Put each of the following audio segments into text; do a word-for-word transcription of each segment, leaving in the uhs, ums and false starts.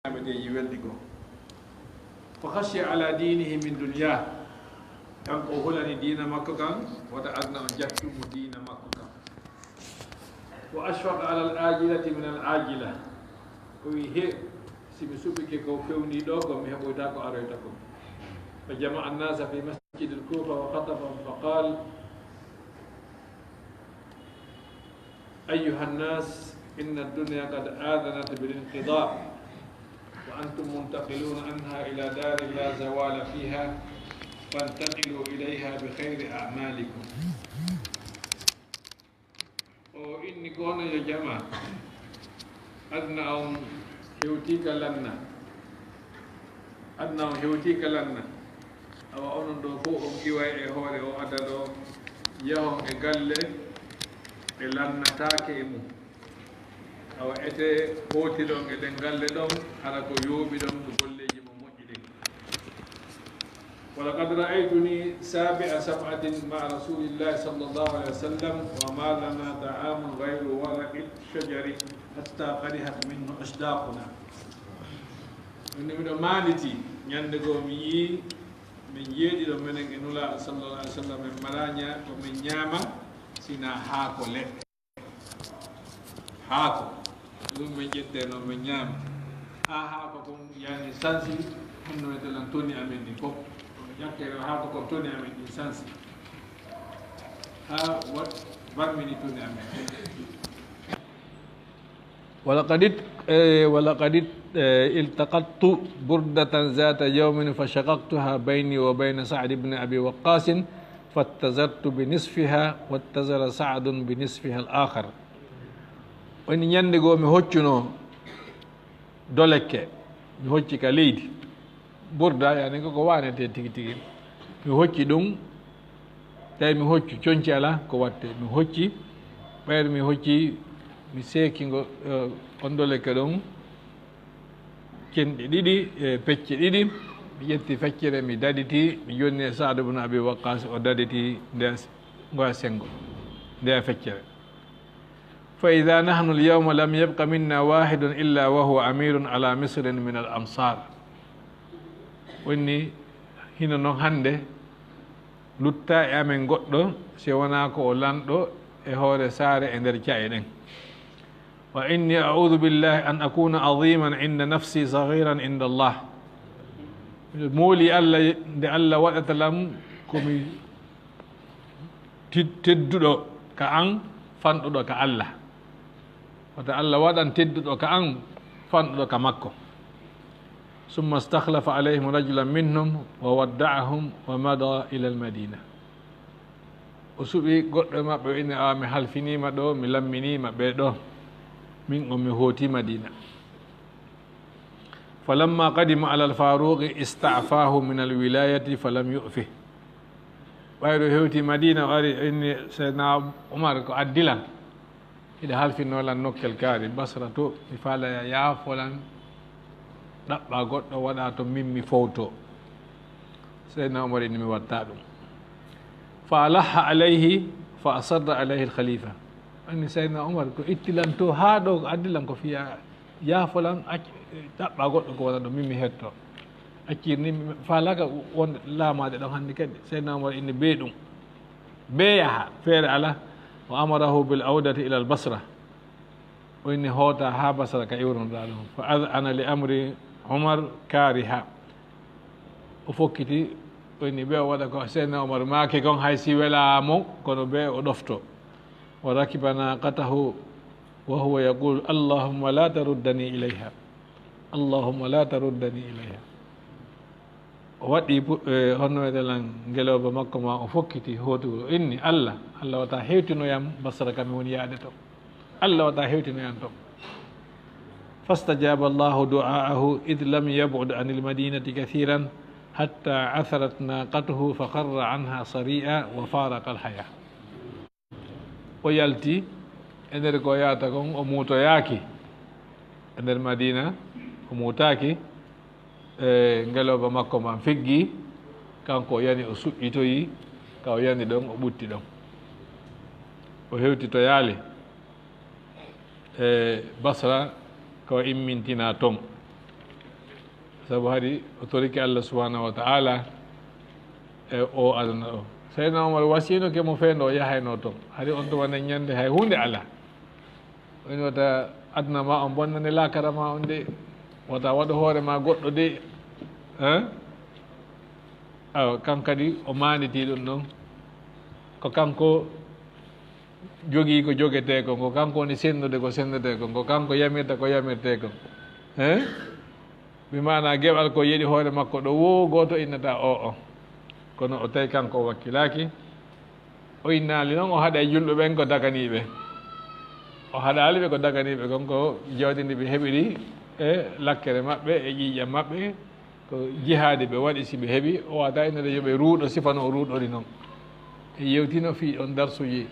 ñaameteeji welɗi goo. Fa khashiya ala dinihi min dunya, kanko o hulani diina makko kan, wota aduna on jattu mo diina makko kan. Wa ashfaqa ala al-ajilati min al-ajila, o wi, he, si mi suɓike ko fewnii ɗoo ko, mi heɓoyta ko aroyta ko. Fa jama'a an-nasa fi masjidil Kufa wa khatabahum fa qal, أيها الناس، إن الدنيا قد آذنت بالانقضاء، وأنتم منتقلون عنها إلى دار لا زوال فيها، فانتقلوا إليها بخير أعمالكم. O inni ko, hono yo jamaa, aduna on hewtii ka lanna. Aduna on hewtii ka lanna. Awa onon ɗoo fow on iway e hoore oo aduna ɗoo, yahon e galle ɗe lannataake e mun. Awa ete hootiron e ɗen galle ɗon, hara ko yooɓiɗon ko golleeji mon moƴƴi ɗin. ولقد رأيتني سابع سبعة مع رسول الله صلى الله عليه وسلم وما لنا طعام غير ورق الشجر حتى قرحت منه أشداقنا. Ɗun miɗo maanditi, ñande goo mi yi'i min jeeɗiɗo menen e Nulaaɗo sallallahu alaihi wasallam, en maraa ña-, ko min ñaama, si hinaa haako leɗɗe. Haako, ɗun min ƴettee non min ñaama. Haa haako kon yani sansi, honno wiyete lan toni amen ɗin fow. Ƴakkere haako kon toni amen ɗin sansi. Haa wa-, barmini toni amen. ولقد ات-، إيه، ولقد ات-، إيه، التقطت بردة ذات يوم فشققتها بيني وبين سعد بن أبي وقاص فاتزرت بنصفها واتزر سعد بنصفها الآخر. Woni ñande goo mi hoccuno dolekke, mi hocci ka leydi. Burda, yani ko ko waanetee tigi tigi. Mi hocci ɗun, tawi mi hoccu, conci alaa ko wattee. Mi hocci, ɓayri mi hocci, mi seeki ngo, eh, on dolekke ɗon, cenɗi ɗiɗi, e pecce ɗiɗi. Mi ƴetti feccere, mi daditi, mi jonni e Sa'd ibn Abi Waqqas, o daditi nde s-, ngoya senngo, nde feccere. فإذا نحن اليوم لم يبق منا واحد إلا وهو أمير على مصر من الأمصار. Wonni hino non hannde, luttaa e amen goɗɗo, si wonaa ko o lanɗo e hoore saare e nder ca'e ɗen. وإني أعوذ بالله أن أكون عظيما عند نفسي صغيرا عند الله. Miɗo mooli Alla, nde Alla waɗata lan ko mi ted-, tedduɗo ka an, fanɗuɗo ka Alla. Wota Alla waɗan tedduɗo ka an, fanɗuɗo ka makko. ثم استخلف عليهم رجلا منهم وودعهم ومضى إلى المدينة. O suɓi goɗɗo e maɓɓe, o inni, "Awa, mi halfiniima ɗoo, mi lamminiima ɓee ɗoo. Min on, mi hooti Madiina." فلما قدم على الفاروق استعفاه من الولاية فلم يعفه. Ɓayri o hewti Madiina, o ari, o inni, "Seydina Umar, ko addi lan. Hiɗa halfinoo lan nokkel kaari Basra to, mi faalaa a yaafo lan ɗaɓɓaa goɗɗo waɗaa to min mi fowtoo." Seydina Umar inni, "Mi wattaa ɗun." فألح عليه فأصر عليه الخليفة. Anni Seydina Umar ko itti lan to haa ɗoo, ko addi lan ko fii a yaafo lan, acc-, ɗaɓɓaa goɗɗo ko wona ɗo, min mi hettoo. Accir ni, mi faalaaka wonde laamaade ɗon hannde kadi. Seydina Umar inni, "Bee ɗun. Bee yaha, feere alaa." وأمره بالعودة إلى البصرة. O inni, "Hoota haa Basra ka iwrunoɗaa ɗon." فأذعن لأمر عمر كارها. O fokkiti, o inni, "Bee o waɗa ko Seydina Umar maaki kon, hay si welaa mo, kono bee o ɗoftoo." وركب ناقته وهو يقول: "اللهم لا تردني إليها. اللهم لا تردني إليها." O waɗi pu-, eh, honno wi'ete lan, ngelooba makko ma, o fokkiti hootugol, o inni, "Alla, Alla wata hewtino yam Basra ka mi woni yaade to. Alla wata hewtino yam to." فاستجاب الله دعاءه إذ لم يبعد عن المدينة كثيرا حتى عثرت ناقته فخر عنها صريعا وفارق الحياة. O yalti e nder ko yaata kon, o muutoyaaki e nder Madiina, o muutaaki. E ngelooba makko man figgi, kanko o yani, o suƴƴitoyi, ka o yani ɗon, o ɓutti ɗon. O hewtitoyaali e Basra, ka o immintinaa ton. Sabu hari o torike Allah subhanahu wa ta'ala e o aduna o. Seydina Omar wasiino ke mo fee nde o yahaynoo ton. Hari on tuma nden ñande hay huunde alaa. O inni wata aduna ma on bonnane laakara ma on de. Wata waɗu hoore ma goɗɗo de. Hein? Awa, kan kadi o maanditii ɗum ɗon. Ko kanko jogii ko jogetee kon, ko kanko woni senndude ko senndetee kon, ko kanko yamirta ko yamirtee kon. Hein? Bi maanaa geɓal ko yeɗi hoore makko ɗo woo gooto innata o o. Kono o tawi kanko o wakkilaaki. O innaali non, o haɗa e julɓe ɓen ko daganii ɓe. O haɗaali ɓe ko daganii ɓe kon, ko jawdi ndi ɓe heɓiri e lakkere maɓɓe, e ƴiiƴam maɓɓe, ko jihaadi ɓe waɗi si ɓe heɓi, o wata innde yo ɓe ruuɗo sifa no o ruuɗori non. E yewtino fii on darsuuji.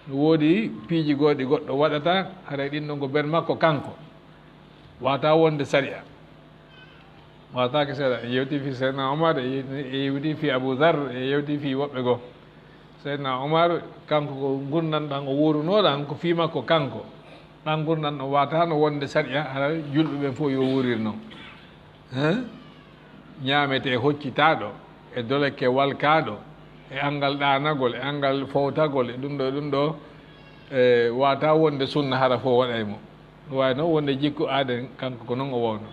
No woodi piiji gooɗi goɗɗo waɗata, haray ɗin ɗon ko ben makko kanko. Wata wonde sariya. Wataake seeɗa, en yewti fii Seydina Omar, e yewti fii Abu Dhar, e yewti fii woɓɓe goo. Seydina Omar, kanko ko ngurndan ɗan o wuurunoo ɗan, ko fii makko kanko. Ɗan ngurndan ɗon wataano wonde sariya, hara julɓe ɓen fof yo wuurir non. Hein? Ñaametee hoccitaaɗo, e dolekke walkaaɗo, e anngal ɗaanagol, e anngal fowtagol, e ɗum ɗo, e ɗum ɗo, e wata wonde sunna hara fof waɗay mo. No waawi noon wonde jikku aaden, kanko ko noon o wawno.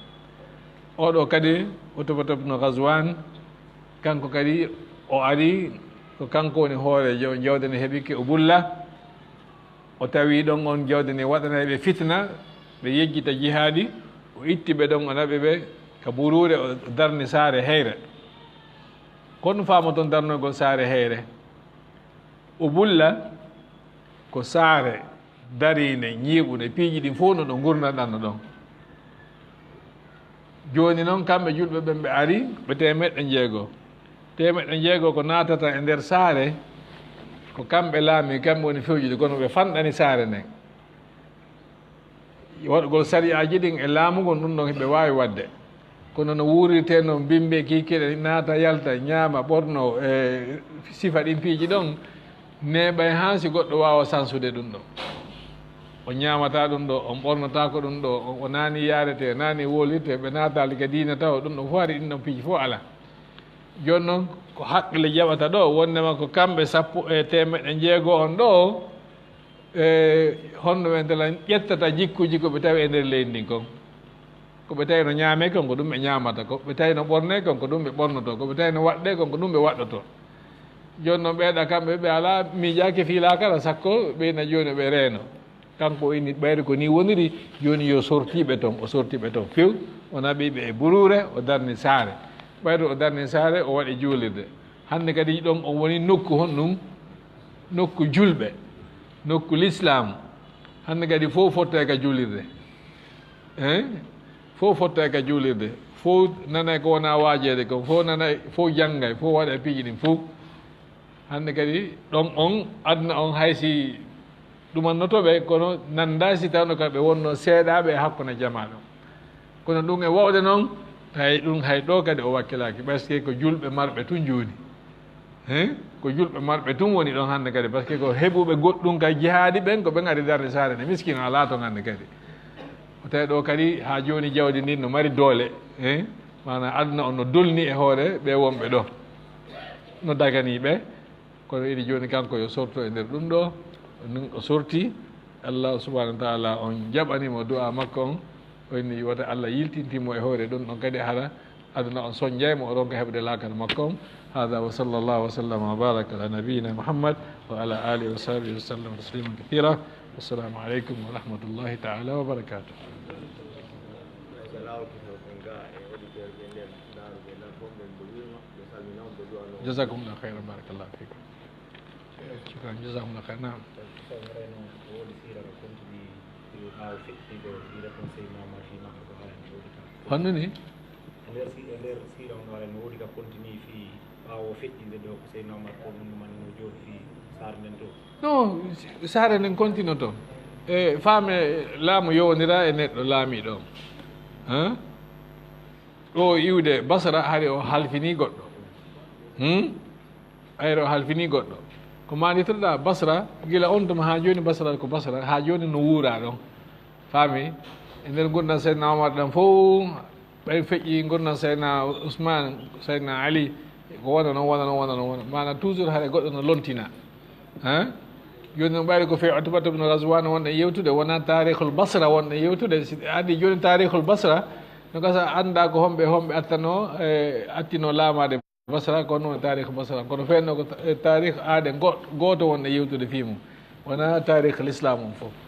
Oo ɗoo kadi, Utbata ibn Ghazwan, kanko kadi o ari, ko kanko woni hooreejo, jawdi ne heɓike o bulla. O tawi ɗon on jawdi ne waɗanay ɓe fitna, ɓe yejjita jihaadi, o itti ɓe ɗon, o naɓi ɓe ka buruure, o darni saare heyre. Ko honɗum faamoton darnugol saare heyre? O bulla ko saare dariinde, ñiiɓunde, piiji ɗin fof no ɗo ngurndan ɗan no ɗon. Jooni non, kamɓe julɓe ɓen ɓe ari, ɓe teemeɗɗe njeego. Teemeɗɗe njeego ko naatata e nder saare, ko kamɓe laami, kamɓe woni fewjude, kono ɓe fanɗani saare nden. Waɗugol sariyaaji ɗin e laamu ngon, ɗum ɗon hiɓe waawi waɗde. Kono no wuurirtee no bimbe kiikiiɗe naata, yalta, ñaama, ɓorno, e sifa ɗin piiji ɗon, neeɓay haa si goɗɗo waawa sansude ɗum ɗon. O ñaamataa ɗum ɗo, on ɓornotaako ɗum ɗo, o, o naani yaaretee, naani wowlirtee, ɓe naataali ka diina taho, ɗum ɗon fof hari ɗin ɗon piiji fof alaa. Jooni non, ko haqqille jaɓata ɗo, wondema ko kamɓe sappo e teemeɗɗe njeego on ɗo, e honno ɓe entela ƴettata jikkuuji ko ɓe tawi e nder leydi ndin kon. Ko ɓe tawi no ñaamee kon, ko ɗum ɓe ñaamata, ko ɓe tawi no ɓornee kon, ko ɗum ɓe ɓornotoo, ko ɓe tawi no waɗɗee kon, ko ɗum ɓe waɗɗotoo. Jooni non ɓeeɗa kamɓe ɓe alaa miijaaki fii laakara, sakko ɓe ina jooni ɓe reeno. Kanko o inni, ɓayri ko nii woniri, jooni yo sortii ɓe ton. O sortii ɓe ton few, o naɓi ɓe e buruure, o darni saare. Ɓayri o darni saare, o waɗi juulirde. Hannde kadi ɗon on woni nokku honɗum? Nokku julɓe, nokku lislaam. Hannde kadi fow fottay ka juulirde. Hein? Fow fottay ka juulirde. Fow nanay ko wonaa waajeede kon. Fow nanay, fow janngay, fow waɗay piiji ɗin fow. Hannde kadi, ɗon on, aduna on, hay si ɗumannoto ɓe, kono nanndaa si tawno ka ɓe wonno seeɗaaɓe e hakkunde jamaa ɗon. Kono ɗum e wawde noon, hay ɗum, hay ɗo kadi o wakkilaaki, parce que ko julɓe marɓe tun jooni. Hein? Ko julɓe marɓe tun woni ɗon hannde kadi, parce que ko heɓuɓe goɗɗum ka jihaadi ɓen, ko ɓen ari darde saare nde, miskin alaa ton hannde kadi. O tawi ɗo kadi, haa jooni jawdi ndin no mari doole, hein? Maanaa aduna on no dolni e hoore ɓe wonɓe ɗo. No daganii ɓe, kono iri jooni kanko yo sorto e nder ɗum ɗo, o sorti. Allah subhanahu wa ta'ala on jaɓani mo du'a makko on, o inni wota Allah yiltinti mo e hoore ɗum ɗon kadi hara aduna on sonjay mo, o ronka heɓde laakara makko on. Hada wa sallallahu wa sallam wa baraka ala nabiyyina Muhammad wa ala alihi wa sahbihi wa sallam taslima kathira. Wassalamu alaikum wa rahmatullahi ta'ala wa barakatuh. Jazakumullahu khairan, barakallahu fikum. Shukran, jazakumullahu khairan. Naam. Honno ni? E nder si-, e nder siira on haray no woodi ka continue fii ɓaawo feƴƴinde ɗo ko Seydina Omar ko ɗum ɗumani no jooɗi fii saare nden to? Non, saare nden continue to. E faame laamu yowondira e neɗɗo laamiiɗo on. Hein? Ɗo iwde Basra hari o halfini goɗɗo. Hmm? Ayre o halfini goɗɗo. Ko maanditoɗaa Basra, gila on tuma haa jooni Basra ko Basra, haa jooni no wuuraa ɗon. Faami? E nder ngurndan Seydina Omar ɗan fow, ɓay feƴƴi ngurndan Sayyidina Usman, Sayyidina Ali, ko wona non, wona non, wona non, wona. Maana toujours hare goɗɗo no lontina. Hein? Jooni non ɓayri ko fii Utbata ibn Ghazwan wonɗen yewtude, wona taarikhul Basra wonɗen yewtude. Si adi jooni taarikhul Basra, no gasa annda ko homɓe, homɓe attanoo, e, attinoo laamaade Basra, ko non taarikh Basra. Kono fenno ko ta-, e, taarikh aaden go-, gooto wonɗen yewtude fii mum. Wona taarikh l'islam on fof.